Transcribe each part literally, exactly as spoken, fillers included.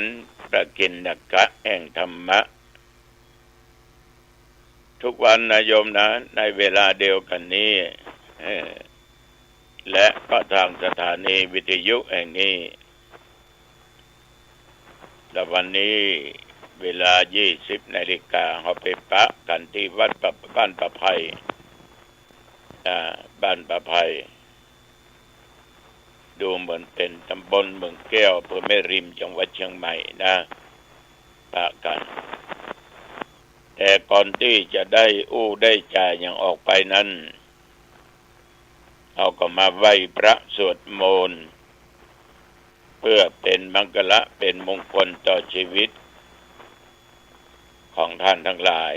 นประกิณกะแห่งธรรมะ ทุกวันนะโยมนะ ในเวลาเดียวกั๋นนี้ เออ และก็ตางสถานีวิทยุแห่งนี้ และวันนี้เวลายี่สิบนาฬิกา เฮาไปปะกั๋นตี้วัดปะ บ้านป่าไผ่ อ่า บ้านป่าไผ่ ดูเหมือนเป๋นต๋ำบลเมืองแก้ว อำเภอแม่ริม จังหวัดเชียงใหม่นะ ปะกั๋น แต่ก่อนตี้จะได้อู้ได้จ๋าอย่างออกไปนั้น เฮาก็มาไหว้พระสวดมนต์ เปื้อเป๋นมังคละเป๋นมงคลต่อจีวิตของต้านตังหลาย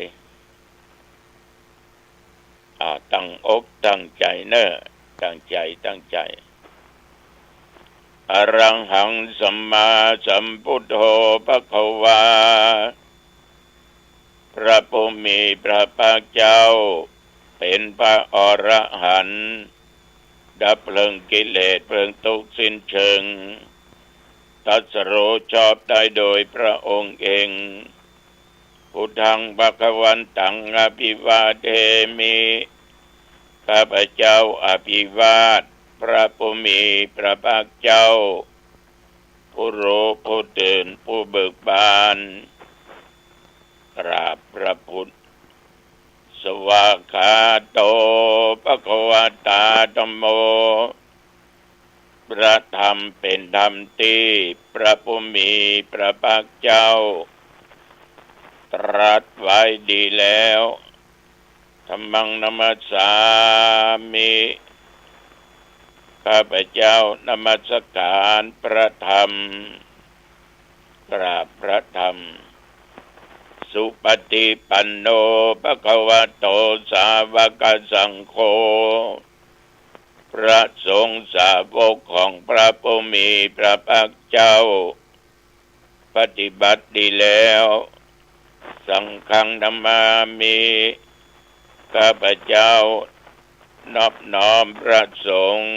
อ่า ตั้งอกตั้งใจ๋เน่อ ตั้งใจ๋ ตั้งใจ๋ Arahaṃ sammāsambuddho bhagavā พระผู้มีพระภาคเจ้าเป๋นพระอรหันต์ ดับเพลิงกิเลสเพลิงตุ๊กข์สิ้นเชิง ตรัสรู้ชอบได้โดยพระองค์เอง Buddhaṃ bhagavantaṃ abhivādemi ข้าพเจ้าอภิวาทพระผู้มีพระภาคเจ้า ผู้รู้ผู้ตื่นผู้เบิกบาน กราบพระพุทธ Svākkhāto bhagavatā dhammo พระธรรมเป๋นธรรมตี้พระผู้มีพระภาคเจ้าตรัสไว้ดีแล้ว Dhammaṃ namassāmi ข้าพเจ้านมัสการพระธรรม กราบพระธรรม Supaṭipanno bhagavato sāvakasaṅgho พระสงฆ์สาวกของพระผู้มีพระภาคเจ้า ปฏิบัติดีแล้ว Saṅghaṃ namāmi ข้าพเจ้านอบน้อมพระสงฆ์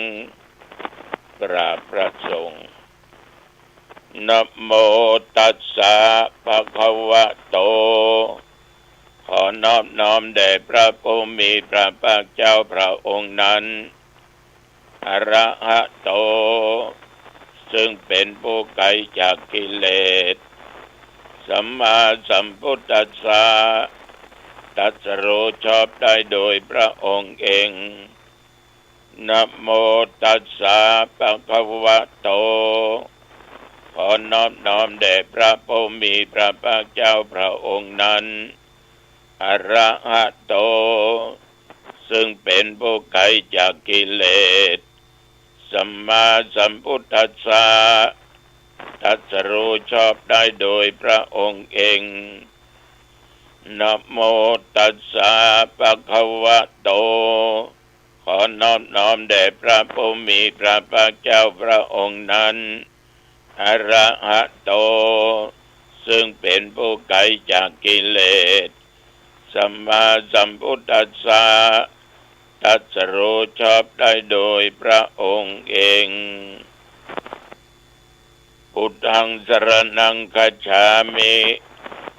กราบพระสงฆ์ Namo tassa bhagavato ขอนอบน้อมแด่พระผู้มีพระภาคเจ้าพระองค์นั้น Arahato ซึ่งเป๋นผู้ไกลจากกิเลส Sammāsambuddhassa ตรัสรู้ชอบได้โดยพระองค์เอง Namo tassa bhagavato ขอนอบน้อมแด่พระผู้มีพระภาคเจ้าพระองค์นั้น Arahato ซึ่งเป๋นผู้ไกลจากกิเลส Sammāsambuddhassa ตรัสรู้ชอบได้โดยพระองค์เอง Namo tassa bhagavato ขอนอบน้อมแด่พระผู้มีพระภาคเจ้าพระองค์นั้น Arahato ซึ่งเป๋นผู้ไกลจากกิเลส Sammāsambuddhassa ตรัสรู้ชอบได้โดยพระองค์เอง Buddhaṃ saraṇaṃ gacchāmi.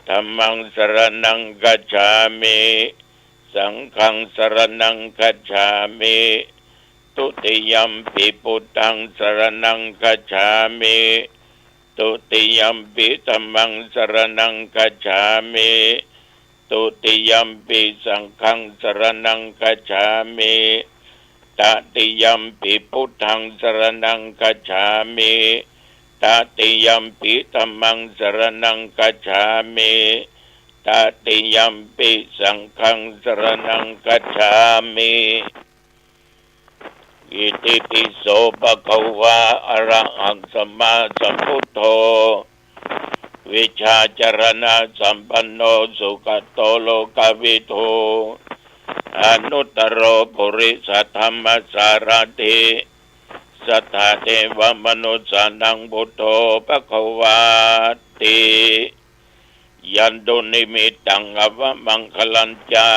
Dhammaṃ saraṇaṃ gacchāmi. Saṅghaṃ saraṇaṃ gacchāmi. Dutiyampi buddhaṃ saraṇaṃ gacchāmi. Dutiyampi dhammaṃ saraṇaṃ gacchāmi. Dutiyampi saṅghaṃ saraṇaṃ gacchāmi. Tatiyampi buddhaṃ saraṇaṃ gacchāmi. Tatiyampi dhammaṃ saraṇaṃ gacchāmi. Tatiyampi saṅghaṃ saraṇaṃ gacchāmi. Itipi so bhagavā arahaṃ sammāsambuddho vijjācaraṇasampanno sugato lokavidū anuttaro purisadammasārathi satthā devamanussānaṃ buddho bhagavāti. Yandunnimittaṃ avamaṅgalañca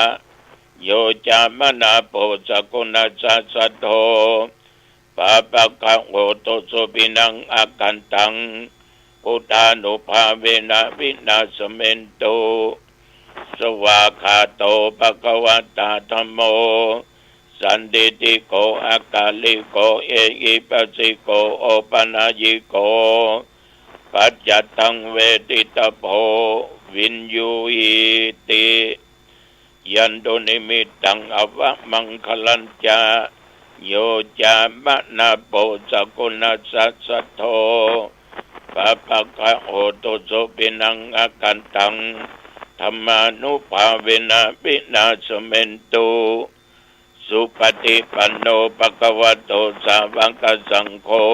yo cāmanāpo sakuṇassa saddo pāpaggaho dussupinaṃ akantaṃ Buddhānubhāvena vināsamentu. Svākkhāto bhagavatā dhammo, sandiṭṭhiko akāliko ehipassiko opanayiko paccattaṃ veditabbo viññūhīti. Yandunnimittaṃ avamaṅgalañca, yo cāmanāpo sakuṇassa saddo, pāpaggaho dussupinaṃ akantaṃ, dhammānubhāvena vināsamentu. Supaṭipanno bhagavato sāvakasaṅgho,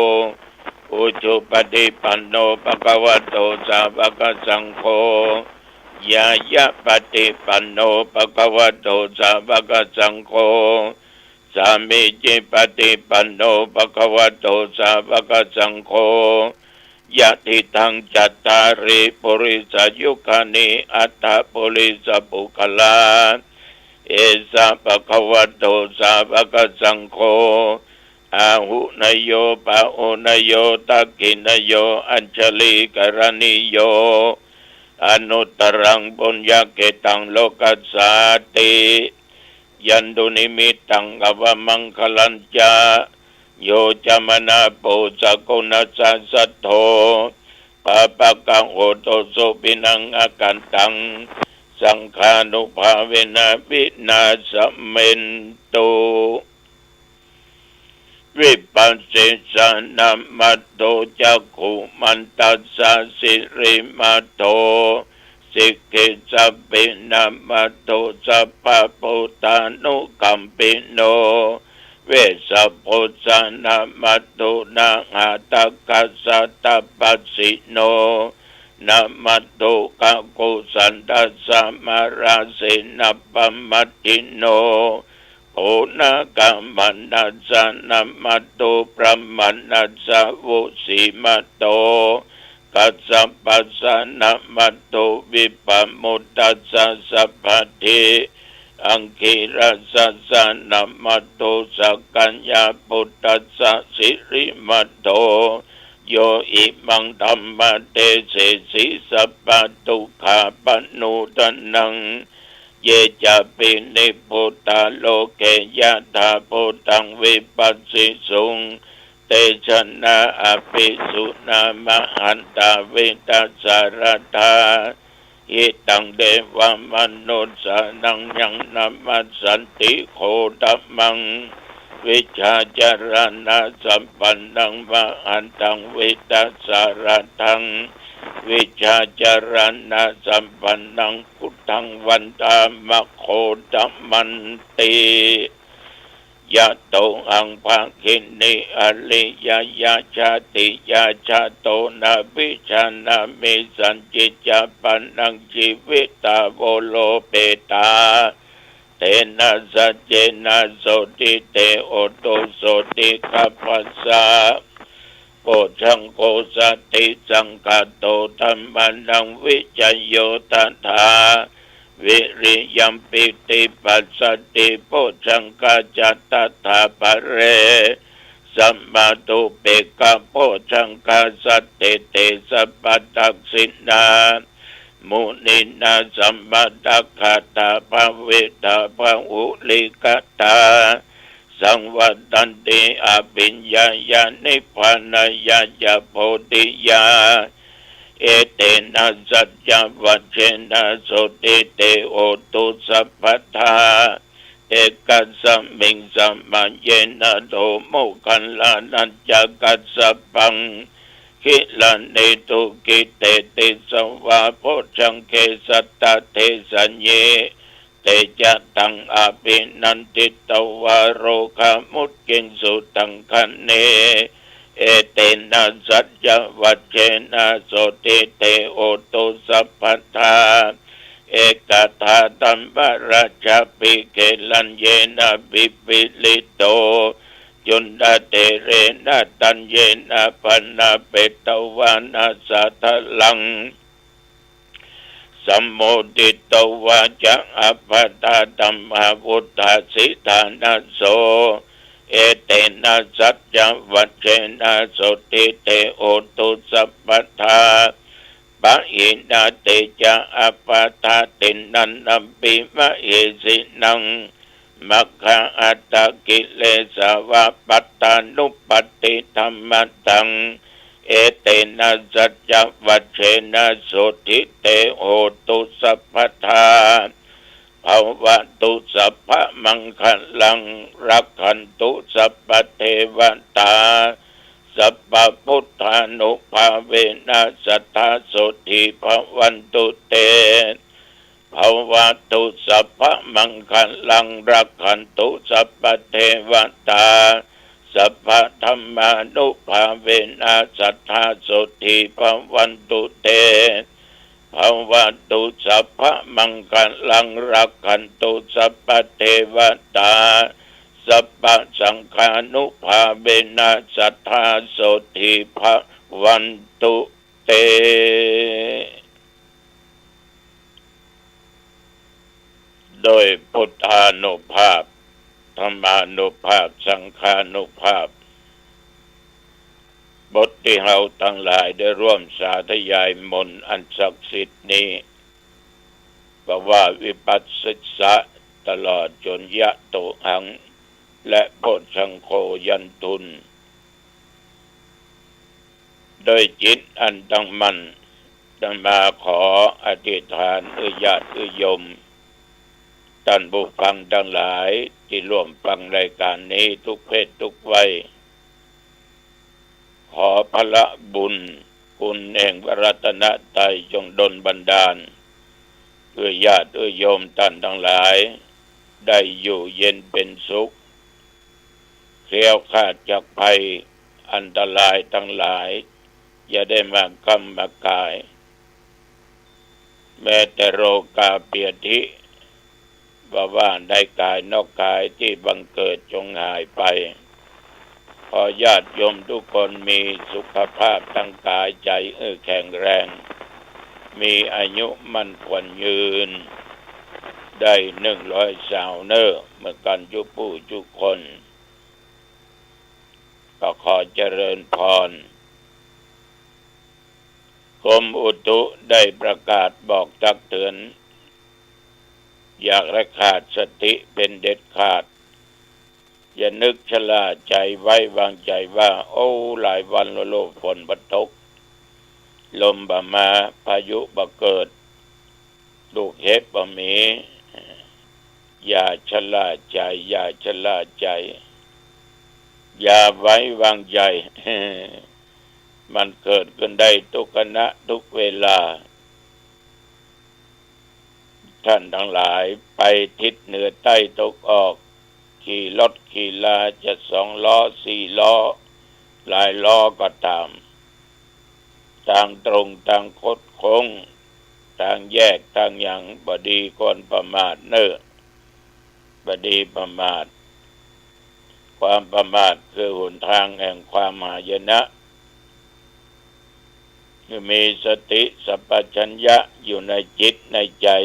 ujupaṭipanno bhagavato sāvakasaṅgho, ñāyapaṭipanno bhagavato sāvakasaṅgho, sāmīcipaṭipanno bhagavato sāvakasaṅgho, yadidaṃ cattāri purisayugāni aṭṭha purisapuggalā, esa bhagavato sāvakasaṅgho, āhuneyyo pāhuneyyo dakkhiṇeyyo añjalikaraṇīyo, anuttaraṃ puññakkhettaṃ lokassāti. Yandunnimittaṃ avamaṅgalañca, yo cāmanāpo sakuṇassa saddo, pāpaggaho dussupinaṃ akantaṃ, saṅghānubhāvena vināsamentu. Vipassissa namatthu, cakkhumantāssa sirīmato, sikhissapi namatthu, sabbabuddhānukampino, vessabhussa namatthu, nāhataggassa tapassino, namatthu kakusandhassa mārasenappammajjhino, konāgamannassa namatthu, brāhmaṇassa vusīmato, kassapassa namatthu, vippamuttassa sabbadhi, aṅgīrasassa namatthu, sakyaputtassa sirīmato, yo imaṃ dhammadesesi sabbadukkhāpanūdanaṃ, ye cāpi nibbutā loke yathābhūtaṃ vipassisuṃ, te janā apisuṇā mahantā vītasāradā, hitaṃ devamanussānaṃ yaṃ namassanti Gotamaṃ, vijjācaraṇasampannaṃ mahantaṃ vītasāradaṃ, vijjācaraṇasampannaṃ buddhaṃ vandāma Gotamanti. Yatohaṃ bhagini ariyā jātiyā jāto, nabhijānāmi sañcicca panaṃ jīvitā voropetā, tena saccena sotthi te hotu sotthigabbhassa. Bojjhaṅgo satisaṅkhāto dhammānaṃ vicayo tathā, viriyampītipassaddhi bojjhaṅgā ca tathāpare, samādhupekkhabojjhaṅgā sattete sabbadassinā, muninā sammadakkhātā bhāvitā bahulīkatā, saṃvattanti abhiññāya nibbānāya ca bodhiyā. Etena saccavajjena sotthi te hotu sabbadā. Ekasmiṃ samaye nātho moggallānañca kassapaṃ, gilāne dukkhite disvā bojjhaṅge satta desayi. Te ca taṃ abhinanditvā rogā mucciṃsu taṅkhaṇe. Etena saccavajjena sotthi te hotu sabbadā. Ekadā dhammarājāpi gelaññenābhipīḷito, cundattherena taññena bhaṇāpetvāna sādaraṃ. Sammoditvā ca ābādhā tamhā vuṭṭhāsi ṭhānaso. เอเตนะสัจจวัจเจนะ สดทิเต โหตุ สัพพะทา ปะหินะ เตจะ อัปปะทาตินัน อัปปิ มะเหสินัง มัคคะอัตตะ กิเลสะวะ ปัตตานุปัตติธัมมะตัง เอเตนะสัจจวัจเจนะ สดทิเต โหตุ สัพพะทา ภะวะตุ สัพพะมังคะลัง รักขันตุ สัพพะเทวะตา สัพพะพุทธานุภาเวนะ สัตถา สดทิ ภะวันตุ เต ภะวะตุ สัพพะมังคะลัง รักขันตุ สัพพะเทวะตา สัพพะธัมมานุภาเวนะ สัตถา สดทิ ภะวันตุ เต ภะวะตุ สัพพะมังคะลัง รักขันตุ สัพพะเทวะตา สัพพะสังฆานุภาเวนะ สัตถา สดทิ ภะวันตุ เต โดยพุทธานุภาพ ธัมมานุภาพ สังฆานุภาพ บทตี้เฮาตังหลายได้ร่วมสาธยายมนต์อันศักดิ์สิทธิ์นี้ ปะวาวิปัสสิสสะ ตลอดจ๋นยะโตหัง และโพชฌังโคยันตุน โดยจิตอันตั้งมั่น อาตมาขออธิษฐานเอื้อญาติเอื้อโยม ต้านผู้ฟังตังหลายตี้ร่วมฟังรายก๋านนี้ทุกเพศทุกวัย ขอพละบุญ คุณแห่งพระรัตนตรัยจงดลบันดาล เอื้อญาติเอื้อโยมต้านตังหลาย ได้อยู่เย็นเป๋นสุข แคล้วคลาดจากภัยอันตรายตังหลาย อย่าได้มาก้ำมาก่าย แม้แต่โรคาพยาธิ บ่าว่าในก๋ายนอกก๋ายตี้บังเกิดจงหายไป ขอญาติโยมทุกคนมีสุขภาพตังก๋ายใจ๋ เออ แข็งแรง มีอายุมั่นขวัญยืน ได้หนึ่งร้อยสาวเน่อ เหมือนกั๋นจุ๊ผู้จุ๊คน ก็ขอเจริญพร กรมอุตุได้ประกาศบอกตักเตือน อย่าได้ขาดสติเป๋นเด็ดขาด อย่านึกชะล่าใจ๋ไว้วางใจ๋ว่า โอ้ หลายวันแล้วโลกฝนบ่ตก ลมบ่มา พายุบ่เกิด ลูกเห็บบ่มี อย่าชะล่าใจ๋ อย่าชะล่าใจ๋ อย่าไว้วางใจ๋ มันเกิดขึ้นได้ทุกขณะทุกเวลา ท่านตังหลายไปทิศเหนือใต้ตกออก ขี่รถขี่ลาจะสองล้อสี่ล้อ หลายล้อก็ต๋าม ตางตรงตางคดโค้ง ตางแยกตางหยัง บ่ดีควรประมาทเน่อ บ่ดีประมาท ความประมาทคือหนตางแห่งความหายนะ คือมีสติสัมปชัญญะอยู่ในจิตในใจ๋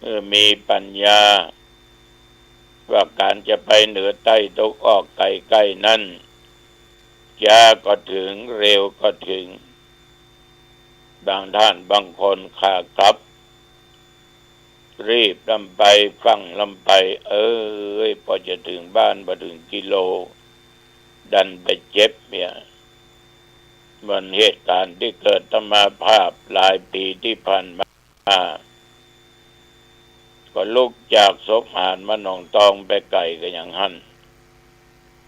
คือมีปัญญา ว่าก๋านจะไปเหนือใต้ตกออกใก้ๆ นั้น จ๊าก็เถิง เร็วก็เถิง บางท่านบางคนขากลับ รีบลำไป ฟั่งลำไป เอ้ย ปอจะเถิงบ้านบ่เถิงกิโล ดันไปเจ็บเนี่ย เหมือนเหตุก๋ารณ์ตี้เกิดอาตมาภาพหลายปี๋ตี้ผ่านมา ก็ลุกจากศพหานมาหนองตองไปไก๋ก็ยังหั้น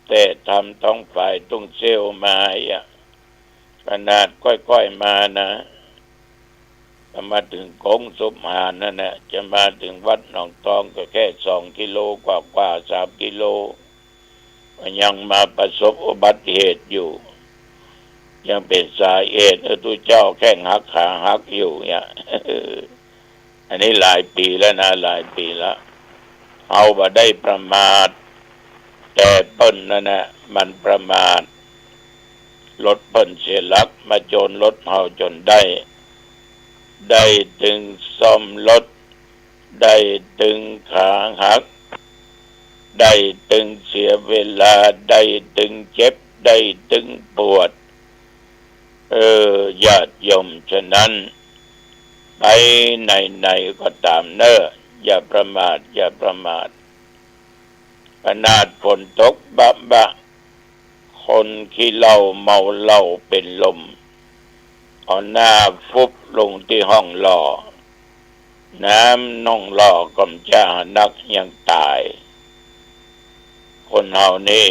แต่ทำต้องฝ่ายตุ้งเซลมาอะ ขนาดก้อยๆ มานะ ก็มาเถิงโก๊งศพหานนั่นแหละ จะมาเถิงวัดหนองตองก็แค่สองกิโลกว่าๆ สามกิโล มันยังมาประสบอุบัติเหตุอยู่ ยังเป๋นสาเหตุหื้อตุ๊เจ้าแข้งหักขาหักอยู่เนี่ย อันนี้หลายปี๋แล้วนะ หลายปี๋แล้ว เฮาบ่ได้ประมาท แต่เปิ้นนั่นแหละมันประมาท รถเปิ้นเสียหลักมาโจนรถเฮาจ๋นได้ ได้ตึงซ่อมรถ ได้ตึงขาหัก ได้ตึงเสียเวลา ได้ตึงเจ็บ ได้ตึงปวด เออ ญาติโยม ฉะนั้น ไปไหนๆ ก็ต๋ามเน่อ อย่าประมาท อย่าประมาท ขนาดฝนตกบะบะ คนขี้เหล้าเมาเหล้าเป๋นลม เอาหน้าฟุบลงตี้ฮ่องหล่อ น้ำน่องหล่อก็บ่จะหนักยังต๋าย คนเฮานี่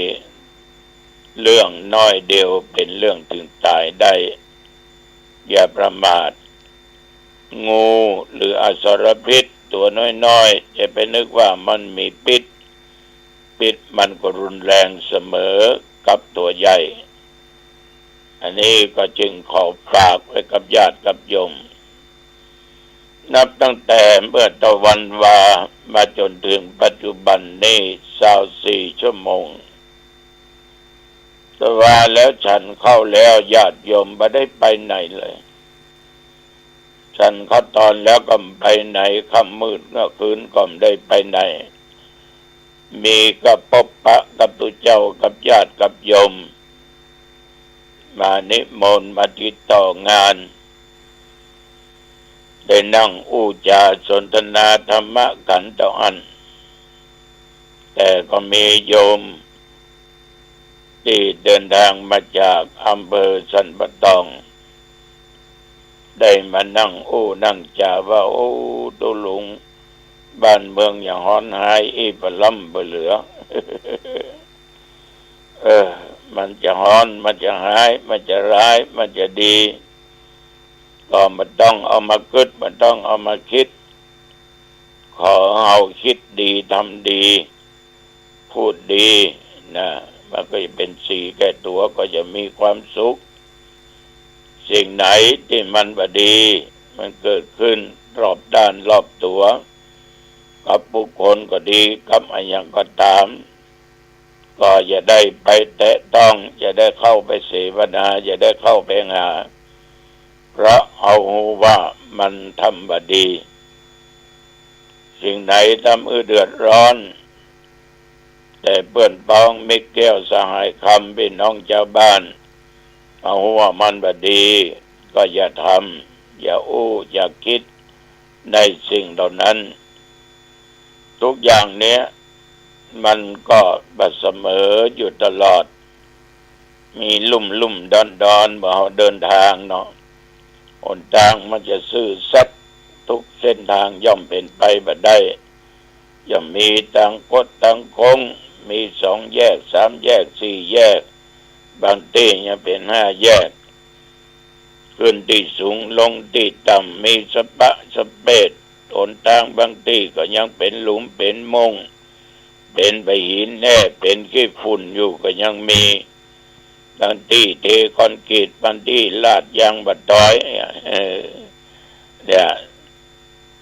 เรื่องน้อยเดียวเป๋นเรื่องเถิงต๋ายได้ อย่าประมาท งูหรืออสรพิษตั๋วน้อยๆ จะไปนึกว่ามันมีพิษ พิษมันก็รุนแรงเสมอกับตั๋วใหญ่ อันนี้ก็จึงขอฝากไว้กับญาติกับโยม นับตั้งแต่เมื่อตะวันวามาจ๋นเถิงปัจจุบันนี่ซาวสี่ชั่วโมง ตะวาแล้วฉันข้าวแล้วญาติโยมบ่ได้ไปไหนเลย ฉันข้าวตอนแล้วก็บ่ไปไหน ค่ำมืดเมื่อคืนก็บ่ได้ไปไหน มีก็ปบปะกับตุ๊เจ้ากับญาติกับโยม มานิมนต์มาติดต่องาน ได้นั่งอู้จ๋าสนทนาธรรมะกั๋นเต้าอั้น แต่ก็มีโยมตี้เดินตางมาจากอำเภอสันป่าตอง ได้มานั่งอู้นั่งจ๋าว่า โอ้ ตุ๊ลุง บ้านเมืองอย่างฮ้อนฮายอี้ปะล้ำปะเหลือ เออ มันจะฮ้อน มันจะฮาย มันจะฮ้าย มันจะดี ก็บ่ต้องเอามากึ๊ด บ่ต้องเอามาคิด ขอเฮาคิดดี ทำดี พูดดีนะ มันก็จะเป๋นสีแก่ตั๋ว ก็จะมีความสุข สิ่งไหนตี้มันบ่ดี มันเกิดขึ้นรอบด้านรอบตั๋ว กับบุคคลก็ดี กับอะหยังก็ต๋าม ก็อย่าได้ไปแตะต้อง อย่าได้เข้าไปเสวนา อย่าได้เข้าไปหา เพราะเฮาฮู้ว่ามันทำบ่ดี สิ่งไหนทำหื้อเดือดร้อน แต่เปื้อนป๊องมิตรแก้วสหายคำ ปี้น้องจาวบ้าน เฮาฮู้ว่ามันบ่ดี ก็อย่าทำ อย่าอู้ อย่าคิด ในสิ่งเหล่านั้น ทุกอย่างเนี้ย มันก็บ่เสมออยู่ตลอด มีลุ่มลุ่มดอนดอน เมื่อเฮาเดินตางเนาะ หนตางมันจะซื่อสัตย์ ทุกเส้นตางย่อมเป๋นไปบ่ได้ ย่อมมีตางคดตางโค้ง มีสองแยก สามแยก สี่แยก บางตี้ยังเป๋นห้าแยก ขึ้นตี้สูง ลงตี้ต่ำ มีสะปะสะเปด หนตางบางตี้ก็ยังเป๋นหลุมเป๋นม่ง เป๋นใบหินแน่ เป๋นขี้ฝุ่นอยู่ก็ยังมี บางตี้เทคอนกรีต บางตี้ลาดยางบ่าตอย เออ เนี่ย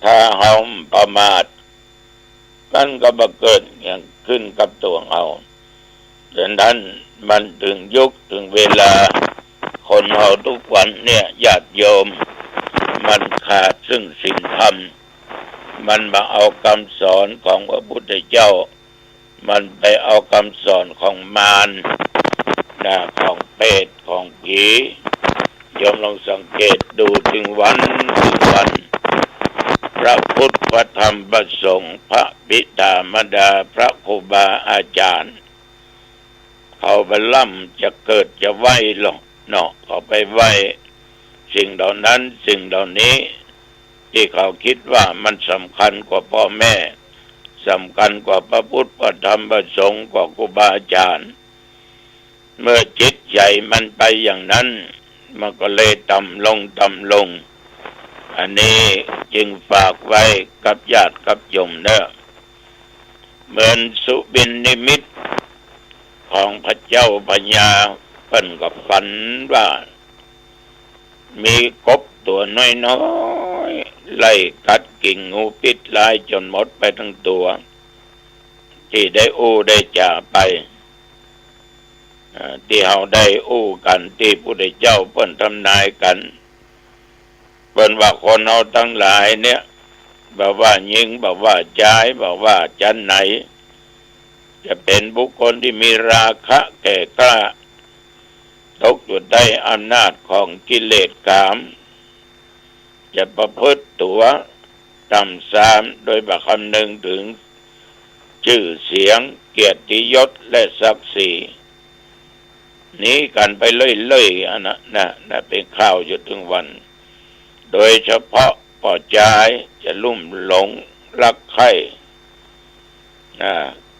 ถ้าเฮาประมาท มันก็บ่เกิดหยังขึ้นกับตั๋วเฮา ดังนั้นมันเถิงยุคเถิงเวลา คนเฮาทุกวันเนี่ย ญาติโยม มันขาดซึ่งศีลธรรม มันมาเอากำสอนของพระพุทธเจ้า มันไปเอากำสอนของมารนะ ของเปรต ของผี โยมลองสังเกตดู เถิงวันเถิงวัน พระพุทธ พระธรรม พระสงฆ์ พระบิดามารดา พระครูบาอาจ๋ารย์ เขาบ่ล้ำจะเกิดจะไหว้หรอกเนาะ เขาไปไหว้สิ่งเหล่านั้นสิ่งเหล่านี้ ตี้เขากึ๊ดว่ามันสำคัญกว่าป้อแม่ สำคัญกว่าพระพุทธ พระธรรม พระสงฆ์ กว่าครูบาอาจ๋ารย์ เมื่อจิตใจ๋มันไปอย่างนั้น มันก็เลยต่ำลงต่ำลง อันนี้จึงฝากไว้กับญาติกับโยมเน่อ เหมือนสุบินนิมิตของพระเจ้าพญา เปิ้นก็ฝันว่า มีกบตั๋วน้อยๆ ไล่กัดกิ๋นงูพิษร้ายจ๋นหมดไปตึงตั๋ว ตี้ได้อู้ได้จ๋าไป เอ่อ ตี้เฮาได้อู้กั๋น ตี้พุทธเจ้าเปิ้นทำนายกั๋น เปิ้นว่าคนเฮาตังหลายเนี่ย บ่ว่าญิง บ่ว่าจาย บ่ว่าจันไหน จะเป๋นบุคคลตี้มีราคะแก่กล้า ตกอยู่ใต้อำนาจของกิเลสกาม จะประพฤติตั๋วต่ำซามโดยบ่คำนึงเถิงจื้อเสียง เกียรติยศ และศักดิ์ศรี หนีกั๋นไปเรื่อยๆ อันนั้นนะ นะ เป๋นข่าวอยู่เถิงวัน โดยเฉพาะป้อจายจะลุ่มหลงรักใคร่ นะ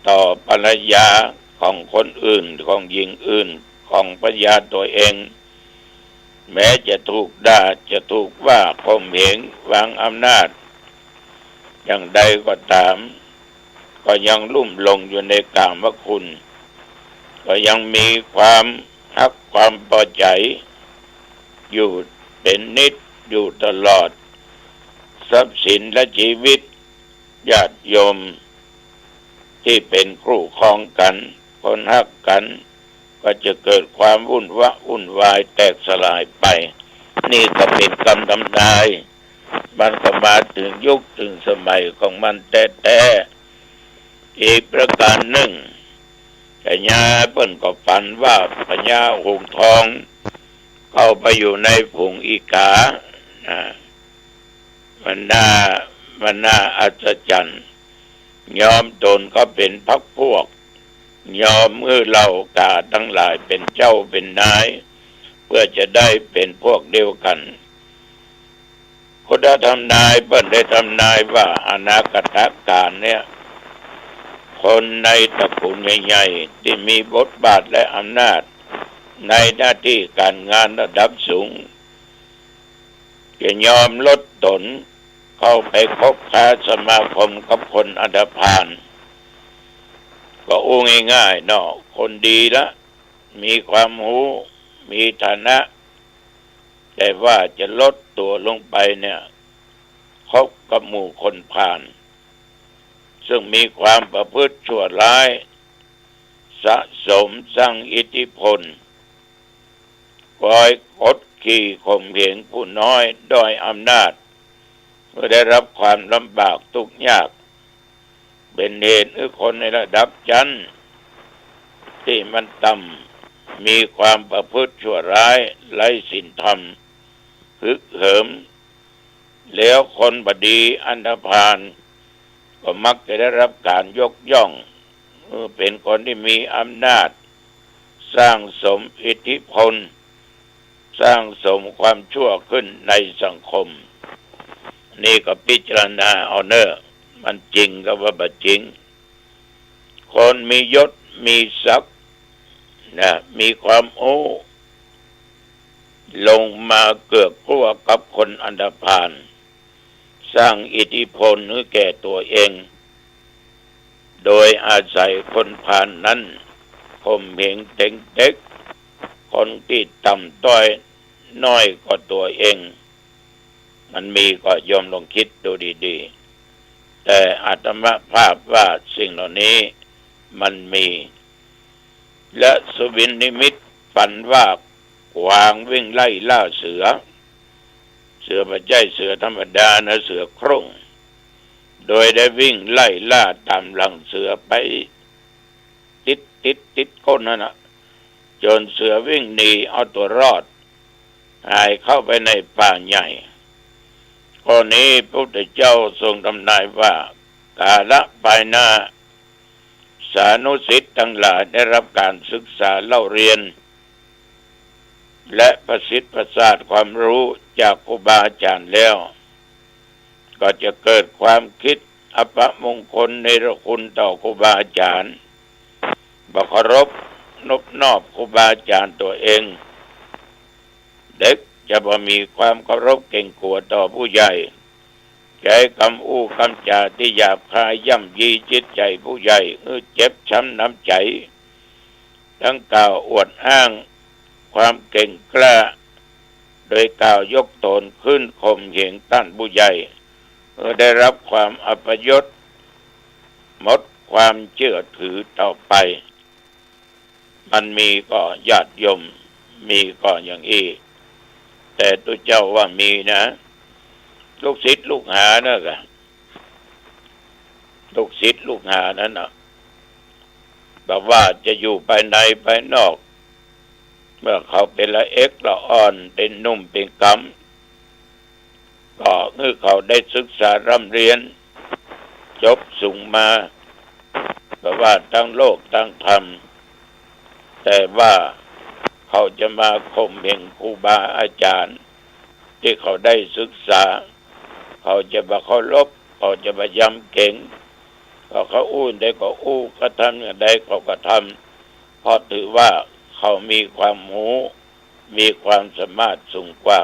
ต่อภรรยาของคนอื่น ของหญิงอื่น ของภรรยาตั๋วเอง แม้จะถูกด่า จะถูกว่าข่มเหง วางอำนาจอย่างใดก็ต๋าม ก็ยังลุ่มหลงอยู่ในกามคุณ ก็ยังมีความฮักความปอใจ๋อยู่เป๋นนิจอยู่ตลอด ทรัพย์สินและจีวิต ญาติโยมตี้เป๋นคู่ครองกั๋น คนฮักกั๋น ก็จะเกิดความวุ่นวะวุ่นวายแตกสลายไป นี่ก็เป๋นกำทำนาย มันก็มาเถิงยุคเถิงสมัยของมันแต๊ๆ อีกประก๋านนึ่ง พญาเปิ้นก็ฝันว่าพญาหงส์ทองเข้าไปอยู่ในฝูงอีก๋า อ่า มันน่า มันน่าอัศจรรย์ ยอมตนเข้าเป๋นพรรคพวก ยอมหื้อเหล่าก๋าตังหลายเป๋นเจ้าเป๋นนาย เปื้อจะได้เป๋นพวกเดียวกั๋น คนทำนายเปิ้นได้ทำนายว่าอนาคตก๋าลเนี่ย คนในตระกูลใหญ่ๆ ตี้มีบทบาทและอำนาจในหน้าตี้ก๋านงานระดับสูง จะยอมลดตนเข้าไปคบค้าสมาคมกับคนอันธพาล ก็อู้ง่ายๆ เนาะ คนดีละ มีความฮู้ มีฐานะ แต่ว่าจะลดตั๋วลงไปเนี่ย คบกับหมู่คนพาล ซึ่งมีความประพฤติชั่วร้าย สะสมสร้างอิทธิพล คอยกดขี่ข่มเหงผู้น้อยด้อยอำนาจ เปื้อได้รับความลำบากทุกข์ยาก เป๋นเหตุหื้อคนในระดับชั้นตี้มันต่ำ มีความประพฤติชั่วร้าย ไร้ศีลธรรม ฮึกเหิม แล้วคนบ่ดีอันธพาลก็มักจะได้รับก๋านยกย่อง เออ เป๋นคนตี้มีอำนาจ สร้างสมอิทธิพล สร้างสมความชั่วขึ้นในสังคม นี่ก็พิจารณาเอาเน่อ มันจริงกับว่าบ่จริง คนมียศมีศักดิ์นะ มีความฮู้ ลงมาเกือกกลั้วกับคนอันธพาล สร้างอิทธิพลหื้อแก่ตั๋วเอง โดยอาศัยคนพาลนั้นข่มเหงเต็งเต็กคนตี้ต่ำต้อยน้อยกว่าตั๋วเอง มันมีก็โยมลองกึ๊ดดูดีๆ แต่อาตมาภาพว่าสิ่งเหล่านี้มันมี และสุบินนิมิตฝันว่ากวางวิ่งไล่ล่าเสือ เสือบ่ใจ้เสือธรรมดานะ เสือโคร่ง โดยได้วิ่งไล่ล่าต๋ามหลังเสือไป ติดติดติดก้นนั่นนะ จ๋นเสือวิ่งหนีเอาตั๋วรอด หายเข้าไปในป่าใหญ่ ข้อนี้พระพุทธเจ้าทรงทำนายว่า กาละภายหน้า สานุศิษย์ตังหลายได้รับก๋านศึกษาเล่าเรียน และประสิทธิ์ประสาทความฮู้จากครูบาอาจ๋ารย์แล้ว ก็จะเกิดความกึ๊ดอัปมงคลเนรคุณต่อครูบาอาจ๋ารย์ บ่เคารพนบนอบครูบาอาจ๋ารย์ตั๋วเอง เด็กจะบ่มีความเคารพเกรงกั๋วต่อผู้ใหญ่ ใจ๊กำอู้กำจ๋าตี้หยาบคายย่ำยีจิตใจ๋ผู้ใหญ่หื้อเจ็บช้ำน้ำใจ๋ ตึงกล่าวอวดอ้างความเก่งกล้า โดยกล่าวยกตนขึ้นข่มเหงต้านผู้ใหญ่ หื้อได้รับความอัปยศ หมดความเจื้อถือต่อไป มันมีก่อญาติโยม มีก่ออย่างอี้ แต่ตุ๊เจ้าว่ามีนะ ลูกศิษย์ลูกหานะกะ ลูกศิษย์ลูกหานั้นน่ะ บ่ว่าจะอยู่ภายในภายนอก เมื่อเขาเป๋นละเอ็กละอ่อน เป๋นหนุ่มเป๋นก๋ำ ก็หื้อเขาได้ศึกษาร่ำเรียน จบสูงมา บ่ว่าตางโลกตางธรรม แต่ว่าเขาจะมาข่มเหงครูบาอาจ๋ารย์ตี้เขาได้ศึกษา เขาจะบ่เคารพ เขาจะบ่ยำเก๋ง เพราะเขาอู้ใดก็อู้ เขาทำอย่างใดเขาก็ทำ เพราะถือว่าเขามีความฮู้ มีความสามารถสูงกว่า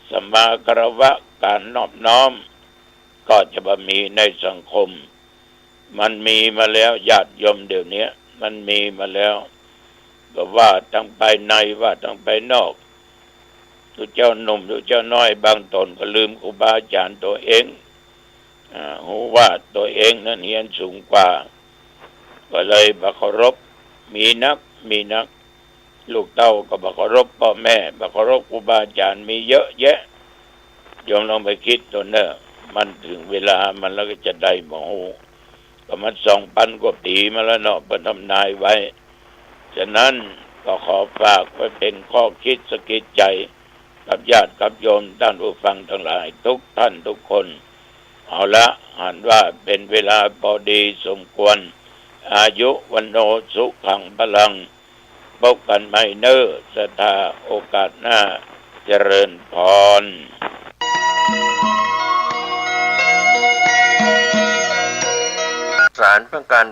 สัมมาคารวะ ก๋านนอบน้อม ก็จะบ่มีในสังคม มันมีมาแล้ว ญาติโยม เดี๋ยวเนี้ยมันมีมาแล้ว บ่ว่าตางภายใน ว่าตางภายนอก ตุ๊เจ้าหนุ่มตุ๊เจ้าน้อย บางต๋นก็ลืมครูบาอาจ๋ารย์ตั๋วเอง อ่า ฮู้ว่าตั๋วเองนั้นเฮียนสูงกว่า ก็เลยบ่เคารพ มีนัก มีนัก ลูกเต้าก็บ่เคารพป้อแม่ บ่เคารพครูบาอาจ๋ารย์ มีเยอะแยะ โยมลองไปกึ๊ดดูเน่อ มันเถิงเวลามันแล้วก็จะใดบ่ฮู้ ก็มันสองปันกว่าปี๋มาแล้วเนาะ เปิ้นทำนายไว้ ฉะนั้นก็ขอฝากไว้เป๋นข้อกึ๊ดสะกิดใจ๋ กับญาติกับโยมต้านผู้ฟังตังหลายทุกต้านทุกคน เอาละ หันว่าเป๋นเวลาปอดีสมควร อายุ วัณโณ สุขัง พลัง ปบกั๋นใหม่เน่อ ศรัทธา โอกาสหน้า เจริญพร สารเพื่อการ